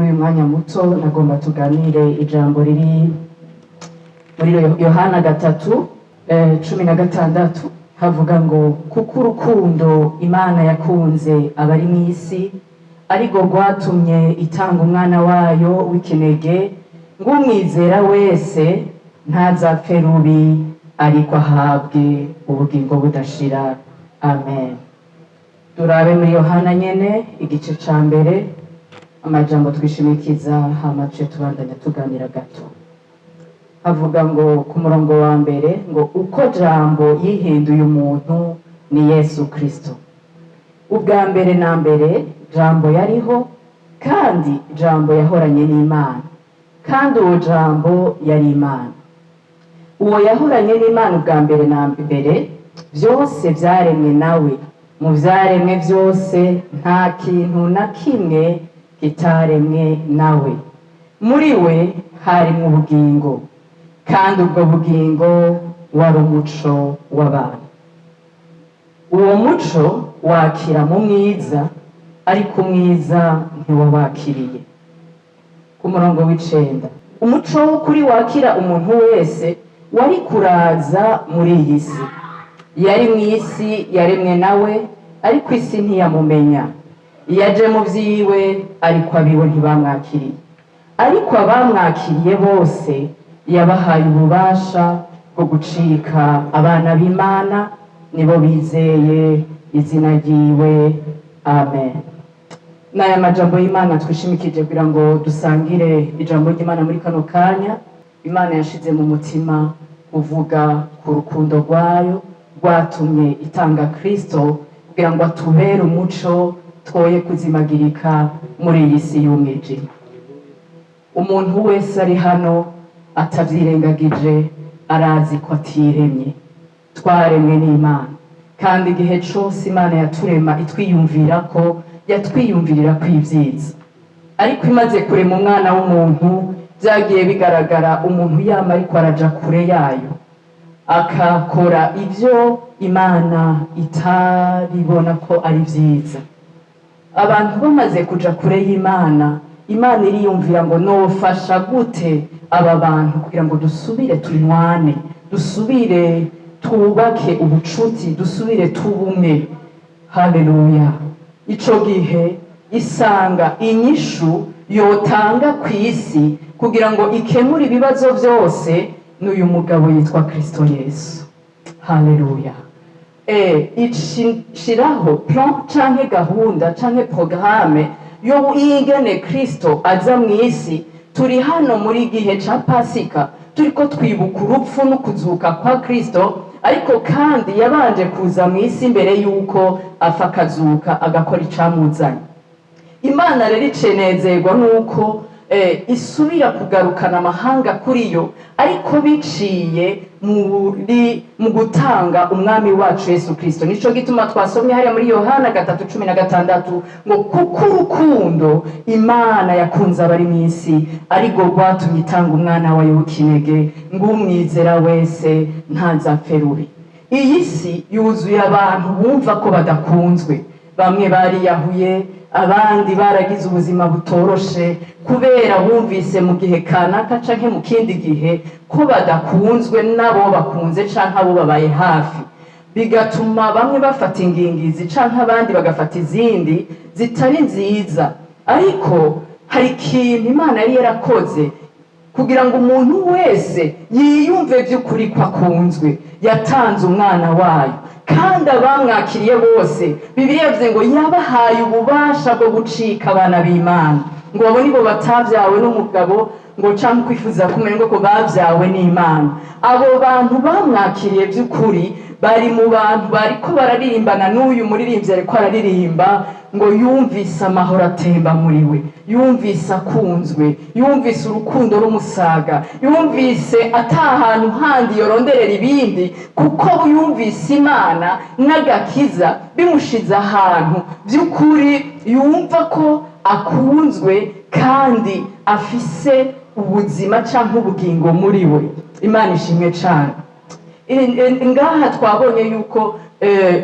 Muri uyu mwanya muto nagomba tuganire ijambo riri muri Yohana 3 16, havuga ngo: "Kuko urukundo Imana yakunze abari mu isi ariko rwatumye itanga umwana wayo w'ikinege, ngo umwizera wese ntazapfe rubi, ariko ahabwe ubugingo budashira." Amen. Turabe muri Yohana nyene, igice ca mbere, amajambo twishimikiza, hama tuce tubandanya tuganira gato. Avuga ngo ku murongo wa mbere ngo: "Uko Jambo yihinduye umuntu ni Yesu Kristo. Ubwa mbere na mbere Jambo yariho, kandi Jambo yahoranye n'Imana, kandi uwo Jambo yari Imana. Uwo yahoranye n'Imana ubwa mbere na mbere. Byose byaremwe nawe, mu byaremwe byose nta kintu na kimwe kitaremwe nawe. Muri we harimo ubugingo, kandi ubwo bugingo wari umuco w'abantu. Uwo muco wakira mu mwiza, ariko umwiza ntiwawakiriye." Ku murongo w'9: "Umuco w'ukuri wakira umuntu wese wari kuraza muri iyi si. Yari mu isi, yaremwe nawe, ariko isi ntiyamumenya. Yaje mu vyiwe, ariko abiwe ntibamwakiriye. Ariko abamwakiriye bose yabahaye ububasha bwo gucika abana b'Imana, nibo bizeye izina ryiwe." Amen. N'aya majambo y'Imana twishimikije kugira ngo dusangire ijambo ry'Imana muri kano kanya. Imana yashize mu mutima kuvuga ku rukundo rwayo rwatumye itanga Kristo kugira ngo atubere umuco, twoye kuzimagirika muri iyi si y'umwijima. Umuntu wese ari hano atabyirengagije arazi ko atiremye, twaremwe n'Imana, kandi igihe cose Imana yaturema itwiyumvira ko yatwiyumvirira ko ibyiza. Ariko imaze kurema umwana w'umuntu, byagiye bigaragara umuntu yama ariko araja kure yayo, akakora ibyo Imana itabibona ko ari byiza. Abantu bamaze kuja kure y'Imana, Imana iriyumvira ngo: "Nofasha gute aba bantu kugira ngo dusubire tunywane, dusubire twubake ubucuti, dusubire tubumwe?" Haleluya! Ico gihe isanga inyishu yotanga ku isi kugira ngo ikemure ibibazo byose n'uyu mugabo yitwa Kristo Yesu. Haleluya! Ishiraho plan canke gahunda canke programme yo ingene Kristo aza mu isi. Turi hano muri gihe ca Pasika, turiko twibuka urupfu no kuzuka kwa Kristo, ariko kandi yabanje kuza mu isi mbere yuko apfa, akazuka, agakora icamuzanye. Imana rero icenezerwa nuko isubira kugarukana amahanga kuri yo, ariko biciye mu gutanga umwami wacu Yesu Kristo. Nico gituma twasomye hariya muri Yohana 3:16 ngo: "Kuko urukundo Imana yakunze abari mu isi ariko rwatumye itanga umwana wayo w'ikinege, ngo umwizera wese ntazapfe rubi." Iyi si yuzuye abantu bumva ko badakunzwe. Bamwe bariyahuye, abandi baragize ubuzima butoroshe kubera bumvise mu gihe kanaka canke mu kindi gihe ko badakunzwe n'abo bakunze canke abo babaye hafi, bigatuma bamwe bafata ingingizi canke abandi bagafata izindi zitari nziza. Ariko hari ikintu Imana yari yarakoze kugira ngo umuntu wese yiyumve by'ukuri ko akunzwe. Yatanze umwana wayo, kandi abamwakiriye bose, Bibiliya yavuze ngo yabahaye ububasha bwo gucika abana b'Imana, ngo abo nibo batavyawe n'umugabo ngo canke kwifuza kumenya, ngo ko bavyawe n'Imana. Abo bantu bamwakiriye by'ukuri bari mu bantu bariko bararirimbana n'uyu muririmbyi ariko araririmba ngo yumvise amahoro atemba muri we, yumvise akunzwe, yumvise urukundo rumusaga, yumvise ata hantu handi yoronderera ibindi, kuko yumvise Imana n'agakiza bimushize ahantu by'ukuri yumva ko akunzwe kandi afise ubuzima canke ubugingo muri we. Imana ishimwe cane. Ngaha twabonye yuko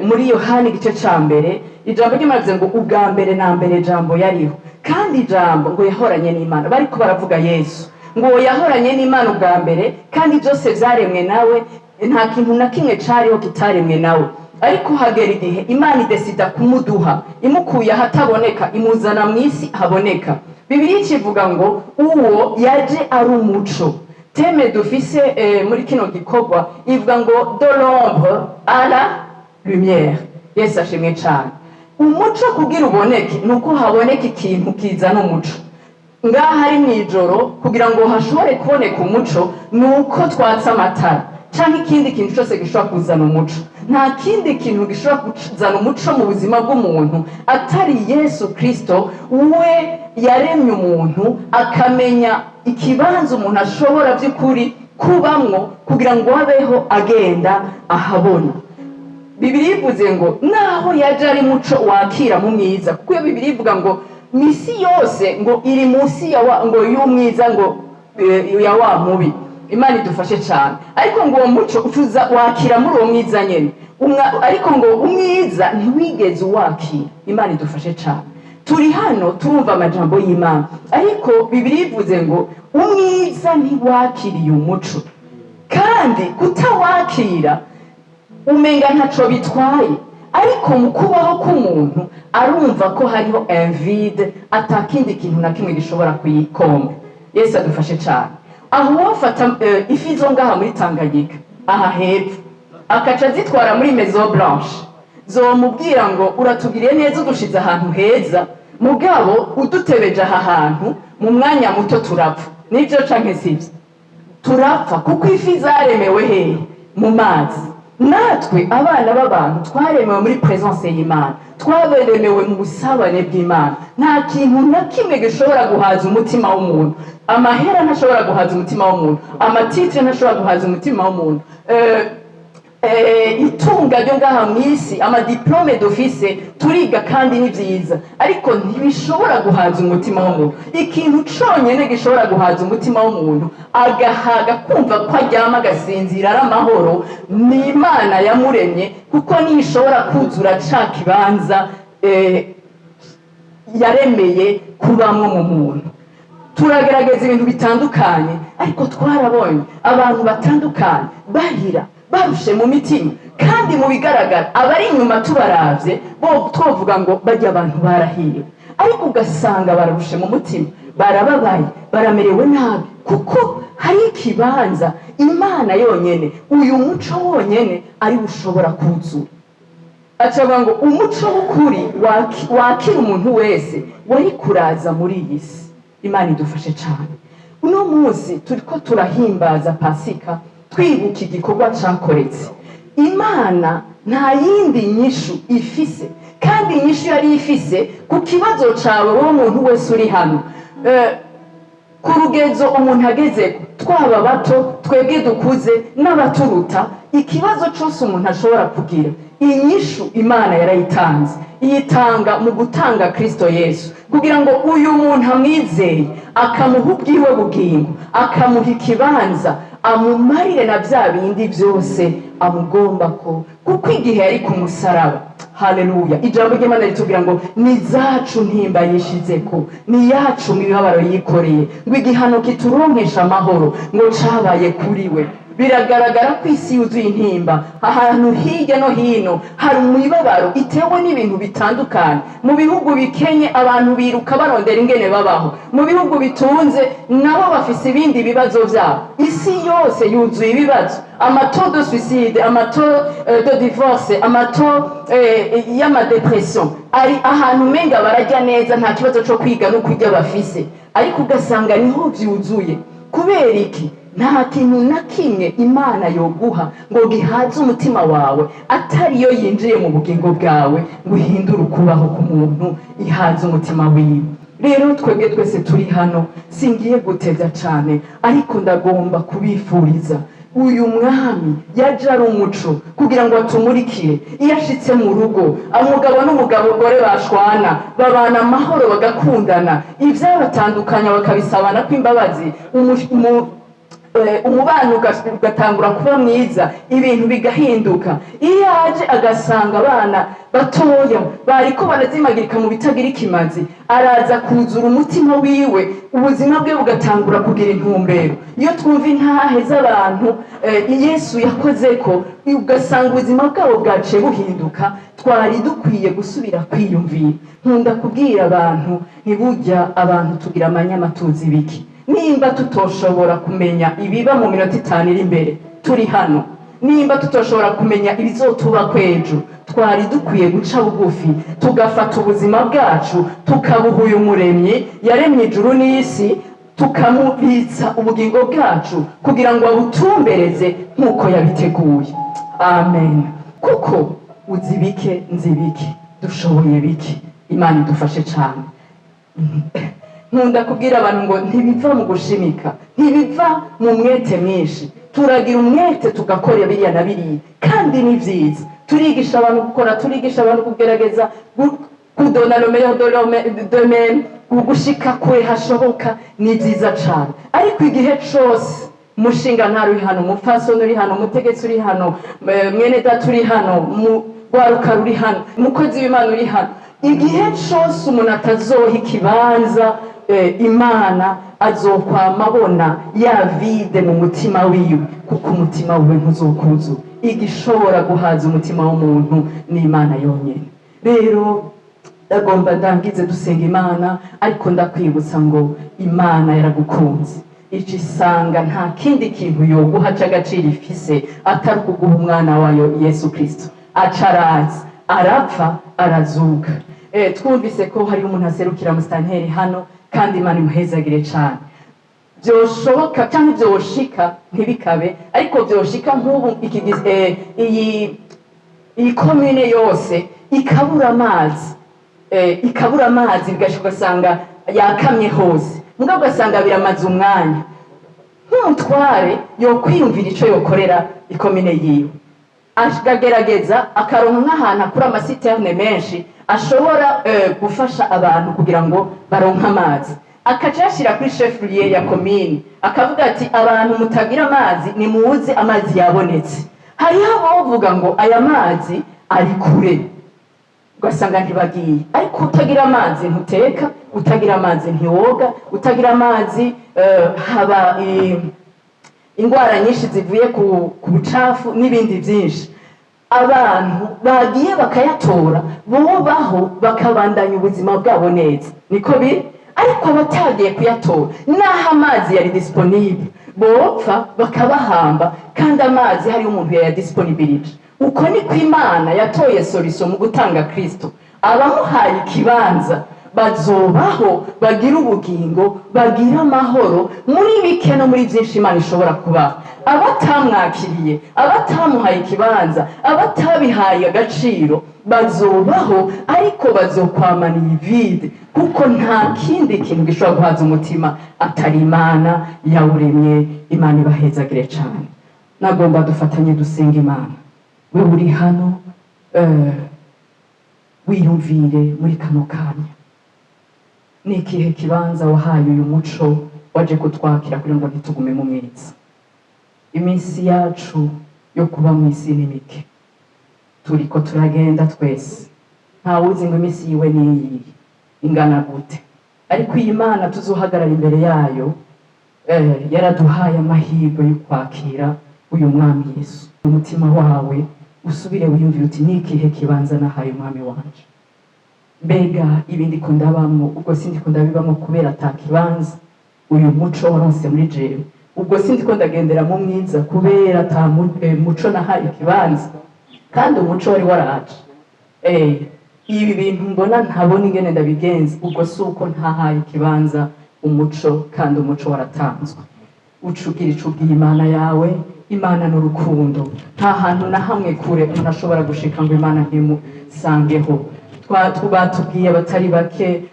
muri Yohani igice ca mbere, ijambo ry'Imana rivuze ngo ubwa mbere na mbere Jambo yariho, kandi Ijambo ngo yahoranye n'Imana. Bariko baravuga Yesu, ngo yahoranye n'Imana ubwa mbere, kandi byose vyaremwe nawe, nta kintu na kimwe cariho kitaremwe nawe. Ariko hagera igihe Imana idesida kumuduha, imukuye ahataboneka imuzana mu isi haboneka. Bibiliya ikivuga ngo uwo yaje ari umuco. Thème dufise muri kino gikorwa ivuga ngo "De l'ombre à la lumière". Yesu ashimwe cane. Umuco kugira uboneke nuko haboneka ikintu kizana umuco. Ngaha ari mw'ijoro, kugira ngo hashobore kuboneka umuco nuko twatsa amatara canke ikindi kintu cyose gishobora kuzana umuco. Nta kindi kintu gishobora kuzana umuco mu buzima bw'umuntu atari Yesu Kristo. We yaremye umuntu, akamenya ikibanza umuntu ashobora by'ukuri kubamwo kugira ngo abeho agenda ahabona. Bibiliya ivuze ngo naho yaje ari muco wakira mu mwiza, kuko iyo Bibiliya ivuga ngo misi yose ngo iri munsi ya wa, ngo y'umwiza ngo ya wa mubi. Imana idufashe cyane. Ariko ngo uwo muco ucuza wakira muri uwo mwiza nyene. Ariko ngo umwiza ntiwigeze uwakira. Imana idufashe cyane. Turi hano turumva amajambo y'Imana, ariko Bibiliya ivuze ngo umwiza ntiwakiriye umuco. Kandi kutawakira umenga ntaco bitwaye, ariko mu kubaho k'umuntu arumva ko hariho un vide, atakindi kintu na kimwe gishobora kuyikomba. Yesu adufashe cyane. Aho wofata ifi zo ngaha muri Tanganyika aha hepfo, akaca azitwara muri Maison Blanche, zomubwira ngo uratugiriye neza udushize ahantu heza, mugabo udutebeje aha hantu mu mwanya muto turapfa. Nibyo canke sibyo? Turapfa, kuko ifi zaremewe hehe? Mu mazi. Natwe abana b'abantu twaremewe muri présence y'Imana, twaremewe mu busabane bw'Imana. Nta kintu na kimwe gishobora guhaza umutima w'umuntu. Amahera ntashobora guhaza umutima w'umuntu, ama titres ntashobora guhaza umutima w'umuntu, itunga ryo ngaha mu isi, ama diplômes dufise, turiga kandi ni byiza, ariko ntibishobora guhaza umutima w'umuntu. Ikintu conyene gishobora guhaza umutima w'umuntu, agahaga, kumva ko aryama agasinzira ari amahoro, ni Imana yamuremye, kuko niyo ishobora kuzura ca kibanza yaremeye kubamwo mu muntu. Turagerageza ibintu bitandukanye, ariko twarabonye abantu batandukanye bahira barushe mu mitima, kandi mu bigaragara abari inyuma tubaravye bo twovuga ngo bajya abantu barahiriwe, ariko ugasanga bararushe mu mutima, barababaye, baramerewe nabi, kuko hari ikibanza Imana yonyene, uyu muco wonyene ari bushobora kuzura. Acavuga ngo umuco w'ukuri wakira umuntu wese wari kuraza muri iyi si. Imana idufashe cyane. Uno munsi turiko turahimbaza Pasika, twibuka igikorwa cakoretse. Imana nta yindi nyishu ifise, kandi inyishu yari ifise ku kibazo cawe, wowe muntu wese uri hano, ku rugezo umuntu ageze, twaba bato, twebwe dukuze n'abaturuta, ikibazo cyose umuntu ashobora kugira, inyishu Imana yarayitanze. Iyitanga mu gutanga Kristo Yesu, kugira ngo uyu muntu amwizeye, akamuha ubwiwe bugingo, akamuha ikibanza, amumarire na bya bindi byose amugomba ko. Kuko igihe yari ku musaraba, haleluya, ijambo ry'Imana ritubwira ngo ni zacu ntimba yishizeko, ni yacu mibabaro yikoreye, ngo igihano kituronkesha amahoro ngo cabaye kuri we. Biragaragara ko isi yuzuye intimba. Ahantu hirya no hino hari umubabaro itewe n'ibintu bitandukanye. Mu bihugu bikenye abantu biruka barondera ingene babaho, mu bihugu bitunze nabo bafise ibindi bibazo vyabo. Isi yose yuzuye ibibazo: ama taux de suicide, ama taux de divorce, ama taux y'ama dépressions ari ahantu umenga barajya neza, nta kibazo co kwiga no kurya bafise, ariko ugasanga niho vyuzuye. Kubera iki? Nta kintu na kimwe Imana yoguha ngo gihaze umutima wawe atariyo yinjiye mu bugingo bwawe ngo uhindure ukubaho k'umuntu, ihaze umutima wiwe. Rero twebwe twese turi hano, singiye gutevya cane, ariko ndagomba kubifuriza uyu mwami yaje ari umuco kugira ngo atumurikire. Iyo ashitse mu rugo, umugabo n'umugabo gore bashwana, babana amahoro, bagakundana, ibyabatandukanya bakabisabana kw'imbabazi. Umubano ugatangura kuba mwiza, ibintu bigahinduka. Iyo aje agasanga abana batoya bariko barazimagirika mu bitagira ikimazi, araza kuzura umutima wiwe, ubuzima bwe bugatangura kugira intumbero. Iyo twumva intahe z'abantu Yesu yakoze ko, ugasanga ubuzima bwabo bwaciye buhinduka, twari dukwiye gusubira kwiyumvira. Nkunda kubwira abantu, ntibujya abantu tugira amanyamatuzi biki, nimba tutoshobora kumenya ibiba mu minota 5 iri imbere turi hano, nimba tutoshobora kumenya ibizotuba kwejo, twari dukwiye guca bugufi tugafata ubuzima bwacu tukabuha uyu muremyi yaremye ijuru n'isi, tukamubitsa ubugingo bwacu kugira ngo abutumbereze nk'uko yabiteguye. Amen. Kuko uzibike nzibike, dushoboye bike, Imana idufashe cyane. Nkunda kubwira abantu ngo ntibiva mu gushimika, ntibiva mu mwete mwinshi. Turagira umwete tugakora biriya na biriya, kandi ni vyiza. Turigisha abantu gukora, turigisha abantu kugerageza kudona le meilleur de d'eux-mêmes, gushika kure hashoboka, ni vyiza cane. Ariko igihe cose mushinga ntari uri hano, umupfasoni uri hano, umutegetsi uri hano, mwene data uri hano, mugwaruka ruri hano, umukozi w'Imana uri hano, igihe cose umuntu atazoha ikibanza Imana, azokwama abona ya vide mu mutima wiwe, kuko umutima wiwe ntuzokuzura. Igishobora guhaza umutima w'umuntu ni Imana yonyene. Rero ndagomba ndangize dusenga Imana, ariko ndakwibutsa ngo Imana yaragukunze, ica isanga nta kindi kintu yoguha c'agaciro ifise atari ukuguha umwana wayo Yesu Kristo. Aca araza, arapfa, arazuka. Twumvise ko hari umuntu aserukira musitanteri hano, kandi Imana imuhezagire cane. Byoshoboka cyangwa byoshika ntibikabe, ariko byoshika nk'ubu iyi komine yose ikabura amazi, ikabura amazi, bigashika ugasanga yakamye hose, mugabo ugasanga biramaze umwanya. Nk'umutware yokwiyumvira ico yokorera ikomine yiwe, akagerageza akaronka nk'ahantu akura amasiterne menshi ashobora gufasha abantu kugira ngo baronke amazi, akaca yashira kuri chef-lieu ya komine, akavuga ati abantu mutagira amazi nimuze, amazi yabonetse. Hariho abovuga ngo aya mazi ari kure, ugasanga ntibagiye. Ariko utagira amazi ntuteka, utagira amazi ntiwoga, utagira amazi haba ingwara nyinshi zivuye ku bucafu n'ibindi byinshi. Abantu bagiye bakayatora bubaho bakabandanya ubuzima bwabo neza, niko biri. Ariko abatagiye kuyatora, naho amazi yari disponible, bopfa bakabahamba, kandi amazi hari umuntu yayadisponibilije. Uko niko Imana yatoye solution mu gutanga Kristo. Abamuhaye ikibanza bazobaho, bagira ubugingo, bagira amahoro muri bike no muri byinshi Imana ishobora kubaha. Abatamwakiriye, abatamuhaye ikibanza, abatabihaye agaciro bazobaho, ariko bazokwamana iyi vide, kuko nta kindi kintu gishobora guhaza umutima atari Imana yawuremye. Imana ibahezagire cane. Nagomba dufatanye dusenga Imana. Wewe uri hano, wiyumvire muri kano kanya, ni ikihe kibanza wahaye uyu muco waje kutwakira kugira ngo ntitugume mu mwiza? Iminsi yacu yo kuba mu isi ni mike, turiko turagenda twese, ntawuzi ngo iminsi yiwe niyi ingana gute, ariko iyi Mana tuzohagarara imbere yayo yaraduhaye amahirwe yo kwakira uyu mwami Yesu. Umutima wawe usubire wiyumvire uti ni ikihe kibanza nahaye umwami wanje? Mbega ibi ndiko ndabamwo, ubwo sindiko ndabibamwo kubera ata kibanza uyu muco waronse muri jewe? Ubwo sindiko ndagendera mu mwiza kubera ata muco nahaye ikibanza, kandi umuco wari waraje? Ibi bintu mbona ntabona ingene ndabigenza, ubwo si uko ntahaye ikibanza umuco, kandi umuco waratanzwe. Ucugira ico ubwiye Imana yawe. Imana ni urukundo, nta hantu na hamwe kure umuntu ashobora gushika ngo Imana ntimusangeho. Batubwiye abatari bake,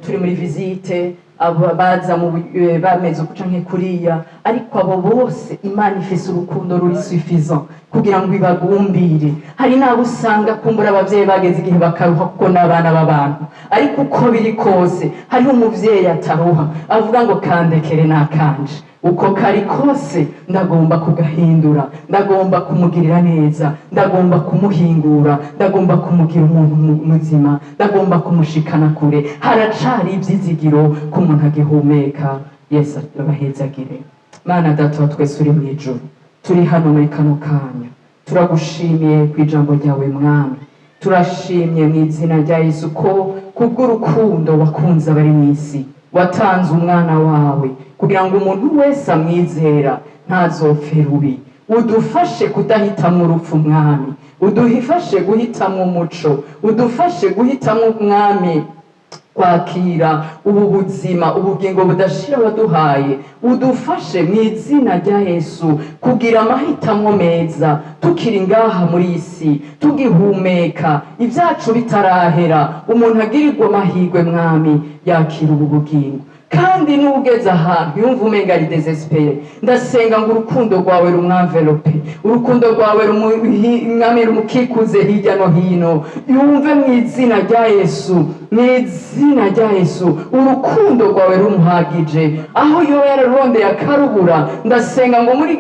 turi muri visite, abo baza mu bameze uku canke kuriya, Ariko abo bose Imana ifise urukundo ruri suffisant kugira ngo ibagumbire. Hari n'abo usanga kumbura abavyeyi bageze igihe bakaruha, kuko n'abana b'abantu. Ariko uko biri kose, hariho umuvyeyi ataruha, avuga ngo: "Kandekere n'akanje, uko kari kose ndagomba kugahindura, ndagomba kumugirira neza, ndagomba kumuhingura, ndagomba kumugira umuntu muzima, ndagomba kumushikana kure." Haracari ivyizigiro ko umuntu agihumeka. Yesu abahezagire. Mana Data wa twese uri mu ijuru, turi hano muri kano kanya, turagushimiye ku ijambo ryawe. Mwami, turashimye mu izina rya Yesu ko kubw'urukundo wakunze abari mu isi watanze umwana wawe, kugira ngo umuntu wese amwizera ntazopfe rubi. Udufashe kudahitamwo urupfu, Mwami. Udufashe guhitamwo umuco. Udufashe guhitamwo, Mwami, kwakira ubu buzima, ubugingo budashira waduhaye. Udufashe mu izina rya Yesu kugira amahitamo meza tukiri ngaha muri iyi si, tugihumeka, ibyacu bitarahera. Umuntu agirirwa amahirwe, Mwami, yakira ubu bugingo. Kandi n'ugeze ahantu yumva umenga ari désespéré, ndasenga ngo urukundo rwawe rumw'enveloppe, urukundo rwawe Mwami rumukikuze hirya no hino, yumve mu izina rya Yesu, mu izina rya Yesu, urukundo rwawe rumuhagije. Aho yoba yararondeye akarubura, ndasenga ngo muri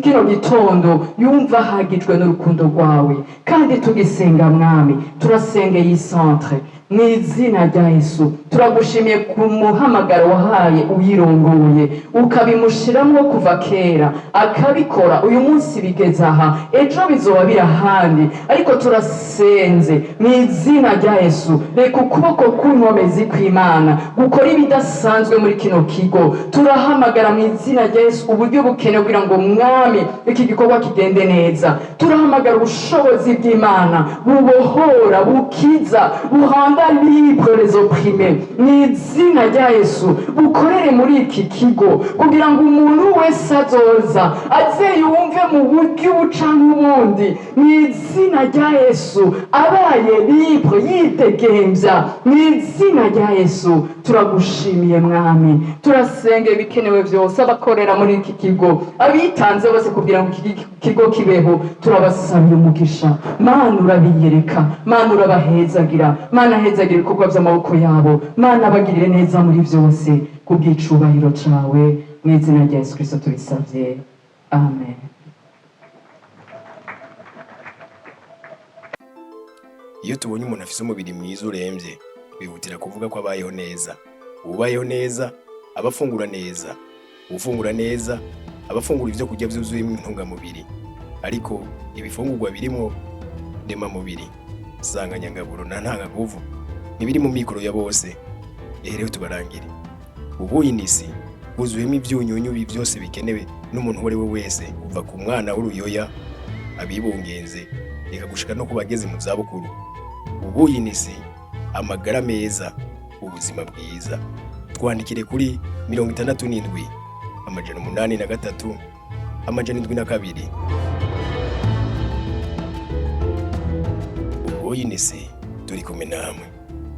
kino gitondo yumve ahagijwe n'urukundo rwawe. Kandi tugisenga, Mwami, turasenga iyi centre mu izina rya Yesu. Turagushimiye ku muhamagaro wahaye uyirongoye, ukabimushiramwo kuva kera, akabikora. Uyu munsi bigeze aha, ejo bizoba biri ahandi. Ariko turasenze mu izina rya Yesu, reka ukuboko kw'inkomezi kw'Imana gukora ibidasanzwe muri kino kigo. Turahamagara mu izina rya Yesu uburyo bukenewe kugira ngo, Mwami, iki gikorwa kigende neza. Turahamagara ubushobozi bw'Imana bubohora, bukiza, burenda libre les opprimés, mu izina rya Yesu bukorere muri iki kigo, kugira ngo umuntu wese azoza aze yumve mu buryo ubu canke ubundi, mu izina rya Yesu, abaye libre, yidegemvya, mu izina rya Yesu. Turagushimiye, Mwami. Turasenga ibikenewe byose, abakorera muri iki kigo, abitanze bose kugira ngo iki kigo kibeho, turabasabira umugisha. Mana, urabiyereka. Mana, urabahezagira. Mana, hezagira ibikorwa by'amaboko yabo. Mana, bagirire neza muri byose kubw'icubahiro cawe. Mu izina rya Yesu Kristo tubisabye, amen. Iyo tubonye umuntu afise umubiri mwiza uremvye, twihutira kuvuga ko abayeho neza. Uwubayeho neza aba afungura neza. Uwufungura neza aba afungura ivyo kurya vyuzuyemwo intungamubiri. Ariko ibifungurwa birimwo ndemamubiri, nsanganyangaburo na ntanganguvu ntibiri mu mikoro ya bose. Ehe tubarangire. Ubuyinisi bwuzuyemwo ivyunyunyu vyose bikenewe n'umuntu uwo ari we wese, kuva ku mwana w'uruyoya, abibungenze, eka gushika no ku bageze mu zabukuru. Ubuyinisi, amagara meza, ubuzima bwiza. Twandikire kuri 67 803 702. Ubuyinisi, turi kumwe namwe.